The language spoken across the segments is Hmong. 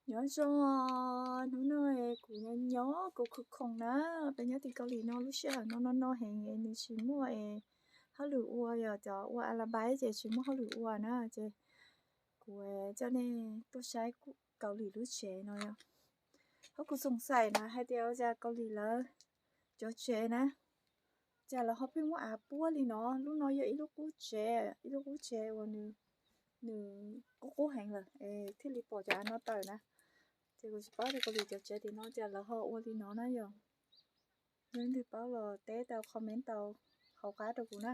Nyob zoo, hnub no kuv nyob nyob kuv khoom khoom na, peb nyob tim Kaus Lim no lub sij hawm no no no heev es nws tsis muaj es hauj lwm ua, yog cov ua a la bai ces tsis muaj hauj lwm ua na, ces kuv coj nej tuaj saib Kaus Lim lub tsev no yog. Hos kuv xoom xaim na hais tias ua cas Kaus Lim lawv cov tsev na, cas lawv ho pheej muab av puab li no. Lub no yog ib lub qub tsev, ib lub qub tsev uas nws, nws qub qub heev lawm es thiaj li pom cov av no tawm na. Ces kuv tsis paub tias Kaus Lim cov tsev tim no cas lawv ho ua li no na yog. Yog leej twg paub los teb tau comment tau hauv qab rau kuv na.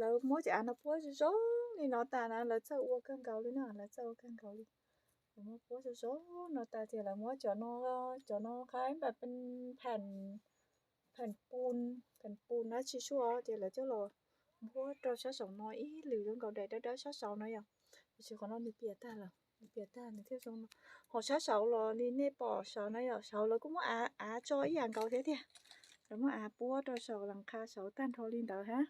Lawv muab cov av no puab zoo zoo li no tas na, lawv txawj ua kawg nkaus li na, lawv txawj ua kawg nkaus li. Lawv muab puab zoo zoo no tas ces lawv muab cov no, cov no qhaib npam pheem, pheem pun, pheem pun dab tsi suaj ces lawv coj los npuab rau sab saum no ib lwm zoo nkaus daim dawb dawb sab saum no yog. Tiam sis qhov no nws piam tag lawm, nws piam tag nws thiaj zoo no. Hos sab saud los li nej pom saud na yog, saud lawv kuj muab av, av tso ib yam nkaus thiab tiag. Lawv muab av puab rau saum las qha saud tag nrho li ntawd hab.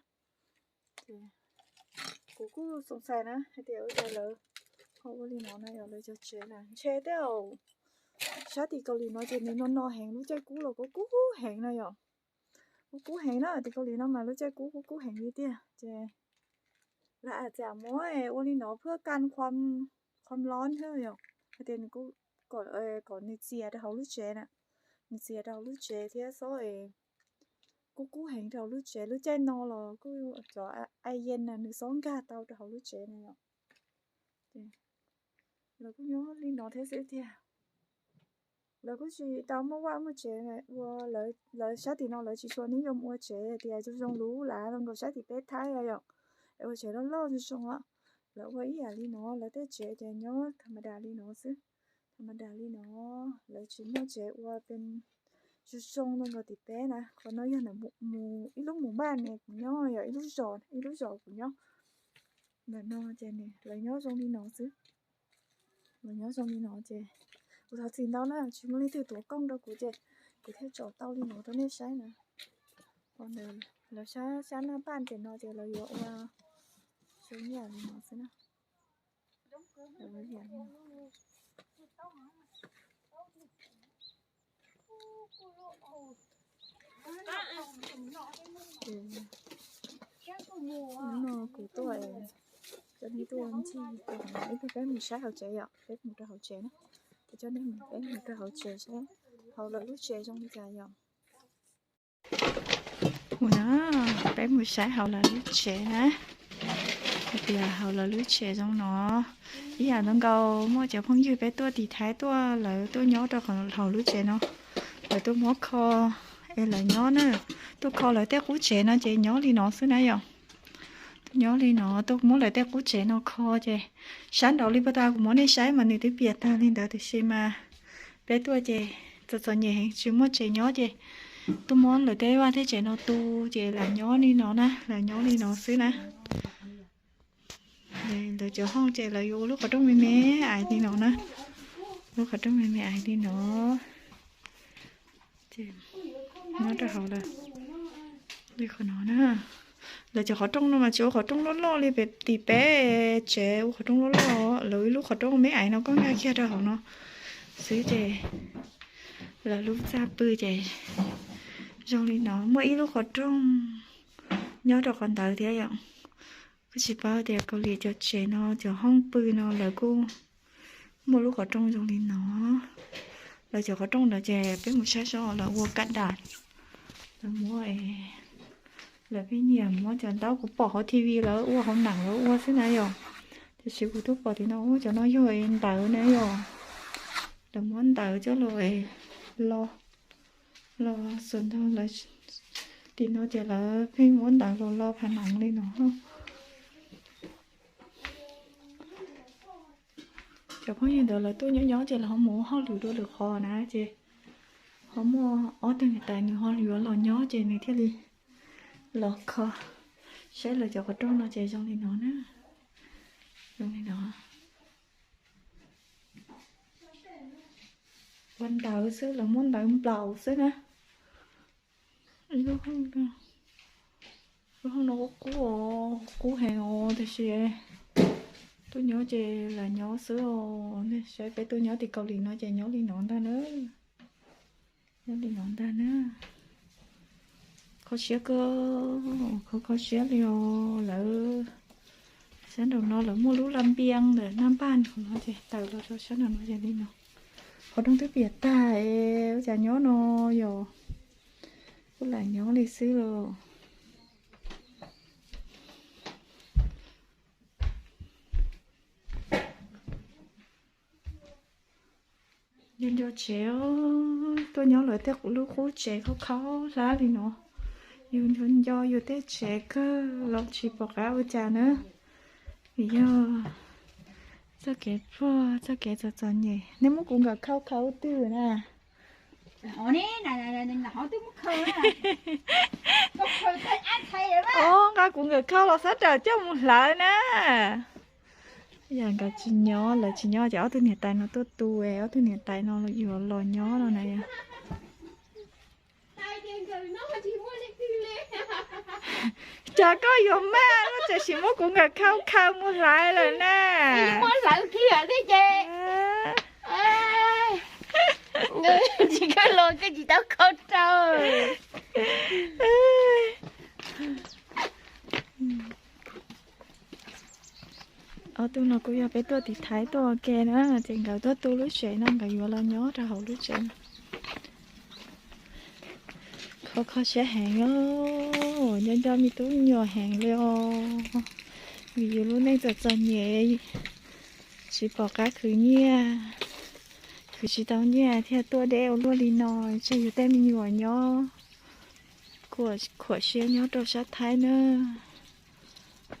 Kuv kuj xoom xais na hais tias ua cas lawv ho ua li no na yog lawv cov tsev na. Ntshe tej zaum sab tim Kaus Lim no ces nws no no heev, lub caij kub los kuj kub heev na yom. Kuj kub heev na, tim Kaus Lim no mas lub caij kub kuj kub heev li tiag ces lawv aam tsam muab ua li no phwb kan qhuam lob thiab yom, hais tias nws kuj kom nws txias rau hauv lub tsev na, nws txias rau hauv lub tsev thiab xob es kuj kub heev rau hauv lub tsev. Lub caij no los kuj cov ai yees na nws xob nkag tau rau hauv lub tsev na yom. Lawv kuj nyob li no thiab xwb tiag. Lawv kuj tsis tau muaj vaj muaj tsev ua, lawv sab tim no lawv tsis tshua nib zoo ua tsev tias zoo zoo lub lav zoo nkaus sab tim peb Thaib yom, es ua tsev loj loj zoo zoo os. Lawv ua ib yam li no, lawv tej tsev ces nyob tham ma das li no xwb, tham ma das li no. Lawv tsis muaj tsev ua pes zoo zoo zoo nkaus tim peb na. Qhov no yog ntawm mus ib lub mus npaj ne kuv nyob, yog ib lub zos, ib lub zos kuv nyob. Ntawm no ces lawv nyob zoo li no xwb. Lawv nyob zoo li no ces kuv thov txim ntau na, tsis muaj leej twg tuav kooj rau kuv ces kuv thiaj tsom tau li no rau nej saib na. Lawv sab, sab naj paj tim no ces lawv yuav ua zoo yam li no xwb na. Hnub no kuv tuaj, coj nej tuaj ncig rau hauv no, ib pliag peb mus saib hauv tsev yom, peb mus rau hauv tsev na. Kuv coj nej mus, peb mus rau hauv tsev saib hauv lawv lub tsev zoo li cas yom. Mus na, peb mus saib hauv lawv lub tsev na. Hais tias hauv lawv lub tsev zoo no, ib yam zoo nkaus muaj cov phooj ywg peb tuaj tim Thaib tuaj, lawv tuaj nyob rau hauv lub tsev no, lawv tuaj muab kho es lawv nyob na, tuaj kho lawv tej qub tsev no ces nyob li no xwb na yom. Tuaj nyob li no, tuaj muab lawv tej qub tsev no kho ces sab nraud li puag ta kuv muab nej saib mas nws twb piam tag li ntawd tiam sis mas peb tuaj ces txom txom nyem heev tsis muaj tsev nyob ces tuaj muab lawv tej vaj tej tsev no tu ces lam nyob li no na, lam nyob li no xwb na. Lawv cov hooj ces lawv yuav ua lub qhov rooj me me ais li no na, lub qhov rooj me me ais li no. Nyob rau hauv lawv li qhov no na. Lawv cov qhov rooj no mas tsis ua qhov rooj loj loj li pem tim peb tsev ua qhov rooj loj loj, lawv ib lub qhov rooj me ais no koj nkag kiag rau hauv no xwb ces lawv lub txaj pw ces zoo li no, muaj ib lub qhov rooj nyob rau qhov ntawd thiab yom. Kuj tsis paub tias Kaus Lim cov tsev no cov hooj pw no lawv kuj muaj lub qhov rooj zoo li no. Lawv cov qhov rooj ntawd ces peb mus saib saib lawv ua kaj dam, lawv muab, lawv pheej nyiam muab cov ntaub, kuv pom hauv T V lawv ua hauv neem lawv ua xwb na yom. Tiam sis kuv twb pom tim no cov no yog ntawv na yom. Lawv muab ntawv coj los, los, los xus ntag lawv, tim no ces lawv pheej muab ntawv los lo phav neem li no. Cov phooj ywg ntawd lawv tuaj nyob nyob ces lawv ho mus ua hauj lwm dua lwm qhov na ces ho muaj ob tug niam tais nws ho yuav los nyob ces nws thiaj li los kho saib lawv cov qhov rooj no ces zoo li no na, zoo li no. Ua ntawv xwb, lawv muab ntawv nplaum xwb na. Ib lub hoob, lub hoob no kuj qub, qub heev os, tiam sis Tuaj nyob ces lam nyob xwb os. Saib peb tuaj nyob tim Kaus Lim no ces nyob li no ntag na. Nyob li no ntag na. Kho siab kawg, kho kho siab li os. Lawv sab nraum no lawv muaj lub laj npiab ntawm naj npaj no ces tawm los rau sab nraum no ces li no. Qhov rooj twb piam tag es ua cas nyob no yom. Kuj lam nyob li xwb los. Yus nco tsev, tuaj nyob lawv tej lub qub tsev khaub khaub hlab li no. Yus nco nco yus tej tsev kawg los tsis pom qab ua cas na. Vim yog txoj kev pluag, txoj kev txom txom nyem. Nej muab kuv nkawm khau khau twg na? Os, nqa kuv nkawm khau los sab nraud coj mus hlawv na. Yog nkawd tsis nyob, lawv tsis nyob ces ob tug niam tais no tuaj tu, ob tug niam tais no yuav los nyob no na yog. Cas koj yuav maj, koj tseem sim muab kuv nkawm khau khau mus hlawv lawm na. Tsis kawg los koj tsis tau khau rau. Ob tug no kuj yog peb tuaj tiv thaiv tuaj ua ke na, ces nkawd tuaj tu lub tsev no nkawd yuav los nyob rau hauv lub tsev no. Kho kho siab heev os, nco nco me tub me nyuam heev li os. Vim yus lub neej txom txom nyem, tsis pom qab khwv nyiaj, khwv tsis tau nyiaj thiaj tuaj deb ua luaj li no, tseg yus tej me nyuam nyob khuam siab nyob rau sab Thaib na.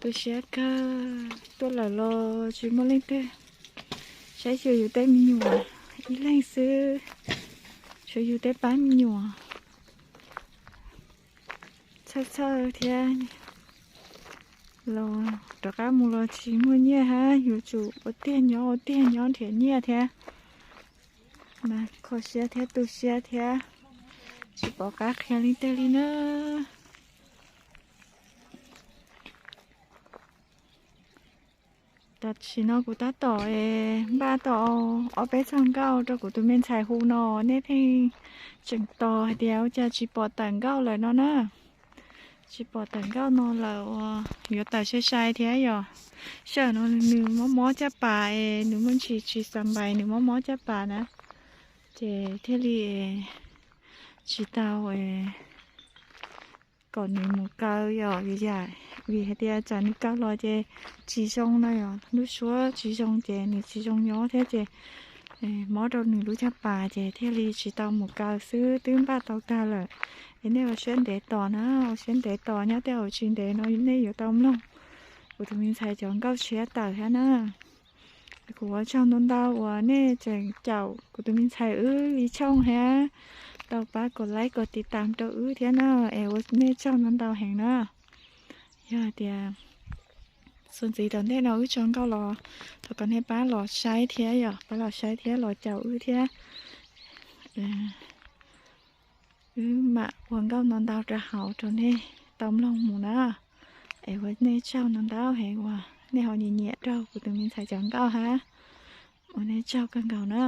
Tu siab kawg, tuaj lawm los tsis muaj leej twg saib xyuas yus tej me nyuam, ib leeg xwb, tshuav yus tej pab me nyuam txhawj txhawj thiab. Los rov qab mus los tsis muaj nyiaj hab, yuav tsum ua tiag nyob ua tiag nyob nrhiav nyiaj thiab. Mas kho siab thiab tu siab thiab, tsis pom qab qhia leej twg li na. Tam sim no kuv tab tom npaj tau ob peb txoj nkauj rau kuv tus me ntxhais hu no, nej pheej tseem tos hais tias ua cas tsis pom tawm nkauj lawm no na. Tsis pom tawm nkauj no lawm uas yuav tawm sai sai thiab yom. Sij hawm no nws mob mob caj pas es nws muaj ntsis tsis xav npais, nws mob mob caj pas na, ces thiaj li tsis tau kom nws mus kaw yom. Vim yam, vim hais tias tsam nws kaw los ces tsis zoo no yom, lub suab tsis zoo ces nws tsis zoo nyob thiab ces mob rau nws lub caj pas ces thiaj li tsis tau mus kaw xwb, twb npaj tau tag lawm. Es nej ua siab ntev tos na, ua siab ntev tos nyob tej zaum tsis ntev no nej yuav tau mloog kuv tus me ntxhais cov nkauj tshiab tawm thiab na. Kuv ua tsaug ntau ntau uas nej tseem caum kuv tus me ntxhais wb li tshooj thiab tau pab kom like kom tiv tam rau wb thiab na. Es ua nej tsaug ntau ntau heev na. Yog hais tias xuas ntxiv tom ntej no wb tso nkauj los thov kom nej pab los saib thiab yom, pab los saib thiab los caum wb thiab. Wb mam ua nkauj ntau ntau rau hauv rau nej tau mloog mus na. Es ua nej tsaug ntau ntau heev uas nej ho nyiam nyiam rau kuv tus me ntxhais cov nkauj hab. Ua nej tsaug kawg nkaus na.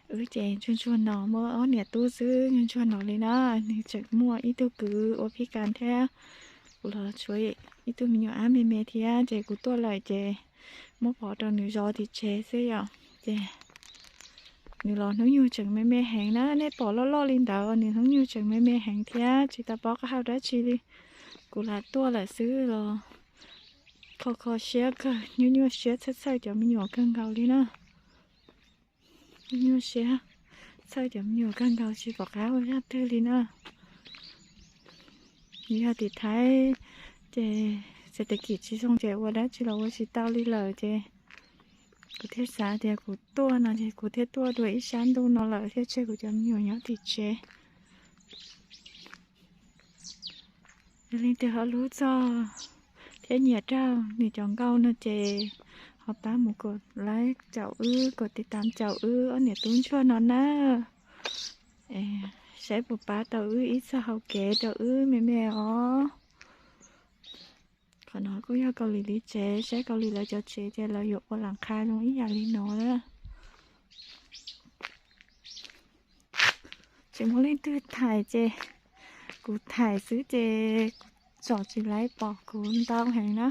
Wb ces ntsuag ntsuag no muaj ob niam tub xwb, ntsuag ntsuag no li na. Nws tseem muaj ib tug kwv ua phib kas thiab, kuv los tshuav ib tug me nyuam ab me me thiab ces kuv tuaj lawm ces muab pov rau nws zov tim tsev xwb yom. Ces nws los hnub nyoog tseem me me heev na, nej pom loj loj li ntawd nws hnub nyoog tseem me me heev thiab tsis tau paub qab hau dab tsi li. Kuv lam tuaj lawm xwb los kho kho siab kawg, nyuaj nyuaj siab txhawj txhawj cov me nyuam kawg nkaus li na. Nyuaj nyuaj siab txhawj cov me nyuam kawg nkaus tsis pom qab ua zaj twg li na. Yog tim Thaib ces txhais tes kim tsis zoo ces ua dab tsi los ua tsis tau li lawm ces kuv thiaj xav tias kuv tuaj no ces kuv thiaj tuaj dua ib sab ntuj no lawm thiaj tseg kuv cov me nyuam nyob tim tsev. Yog leej twg ho hlub txog thiab nyiam raug nws cov nkauj no ces ho pab mus kom like caum wb, kom tiv tam caum wb ob niam tub ntsuag no na. Saib puas pab tau wb ib txoj hau kev rau wb me me os. No kuj yog Kaus Lim li tsev, saib Kaus Lim lawv cov tsev ces lawv yuav ua lam qha zoo ib yam li no na. Tsis muaj leej twg thaim ces kuv thaim xwb ces kuv tsom tsis laib pom kuv ntau heev na.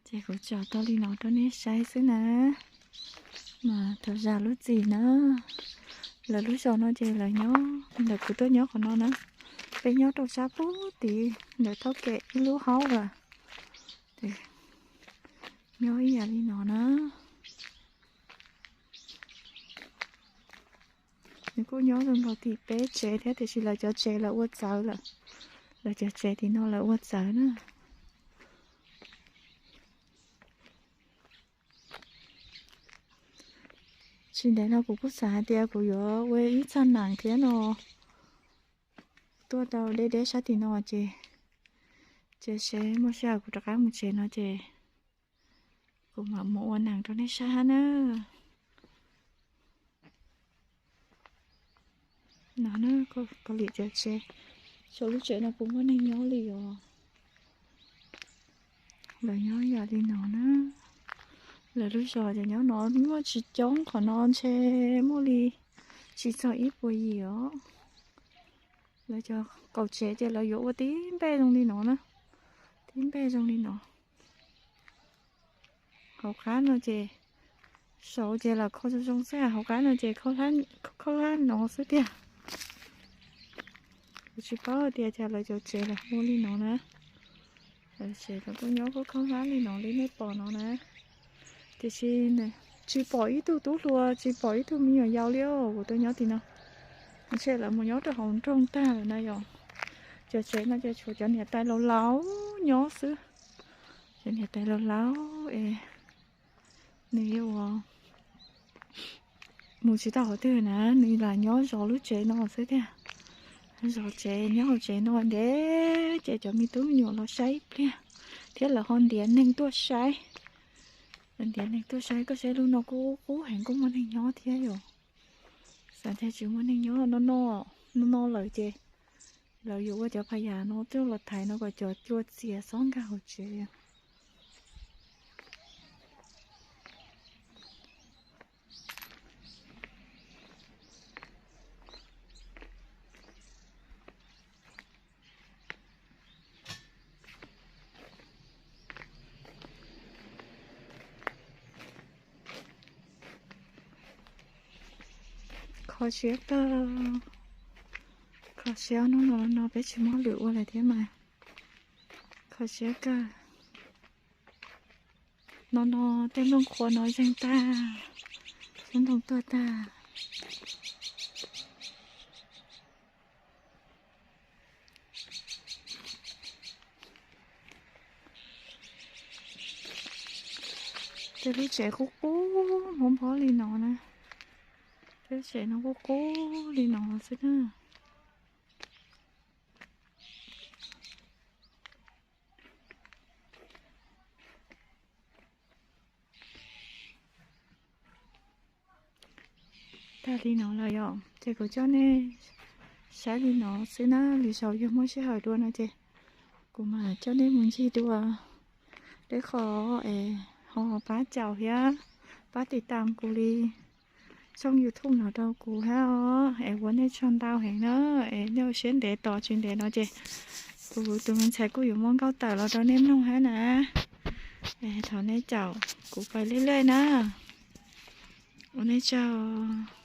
Ces kuv tsom tau li no rau nej saib xwb na. Mas thaum zam lub txim na, lawv lub zos no ces lawv nyob ntawm kuv tuaj nyob qhov no na. Peb nyob rau sab pub tid ntawm thauj kem ib lub haub lawm. Nyob ib yam li no na. Nws kuj nyob zoo nkaus tim peb tsev thiab tiam sis lawv cov tsev lawv ua txawv lawm. Lawv cov tsev tim no lawv ua txawv na. Tsis ntev no kuv kuj xav hais tias kuv yuav ua ib txoj neem thiab no tuaj rau deb deb sab tim no ces, ces seb muaj sij hawm kuv rov qab mus tsev no ces kuv mam mus ua neem rau nej saib hab na. No na, Kaus Lim cov tsev, saum lub tsev no puas muaj neeg nyob li os. Lawv nyob yam li no na. Lawv lub zos ces nyob no muaj tsis coob, qhov no ntshe muaj li tsis txog ib puas yim os. Lawv cov kaum tsev ces lawv yuav ua tib npej zoo li no na, tib npej zoo li no. Hauv qab no ces, saud ces lam kho zoo zoo xwb, hauv qab no ces khaub hlab no xwb tiag. Kuv tsis paub hais tias cas lawv cov tsev lam ua li no na. Lawv tsev lawv kuj nyob khaub hlab li no li nej pom no na. Tiam sis tsis pom ib tug tub hluas, tsis pom ib tug me nyuam yaus li os, kuv tuaj nyob tim no. Ntshe lawv mus nyob rau hauv nroog tag lawm na yom. Cov tsev no ces tshuav cov niam tais laus laus nyob xwb. Cov niam tais laus laus es nws yuav mus tsis tau qhov twg na, nws lam nyob zov lub tsev no xwb tiag. Zov tsev nyob hauv tsev no ntev ces cov me tub me nyuam los saib ib pliag, thiab lawv ho ntiav neeg tuaj saib. Lawv ntiav neeg tuaj saib, koj saib lub no kuj qub heev, kuj muaj neeg nyob thiab yom. Xav tias tsis muaj neeg nyob no no, no no lawm ces lawv yuav ua cov phas yas no tuaj los thaiv no kom cov cua txias xob nkag hauv tsev. Kho siab kawg, kho siab hnub no no peb tsis muaj lwm ua lawm thiab mas kho siab kawg. No no tej nplooj qhuav no zeeg tag, xyoob ntoo tuag tag. Tej lub tsev qub qub nphob nphob li no na. Tej lub tsev no qub qub li no xwb na. Tag li no lawm yom, ces kuv coj nej saib li no xwb na, lwm zaus yog muaj sij hawm dua no ces kuv mam coj nej mus ncig dua. Deb qhov es ho pab caum thiab pab tiv tam kuv li tshooj YouTube no rau kuv thiab os, es ua nej tsaug ntau heev na, es nej ua siab ntev tos tsis ntev no ces kuv tus me ntxhais kuj yuav muab nkauj tawm los rau nej mloog thiab na. Es thov nej caum kuv pais lej lej na. Ua nej tsaug.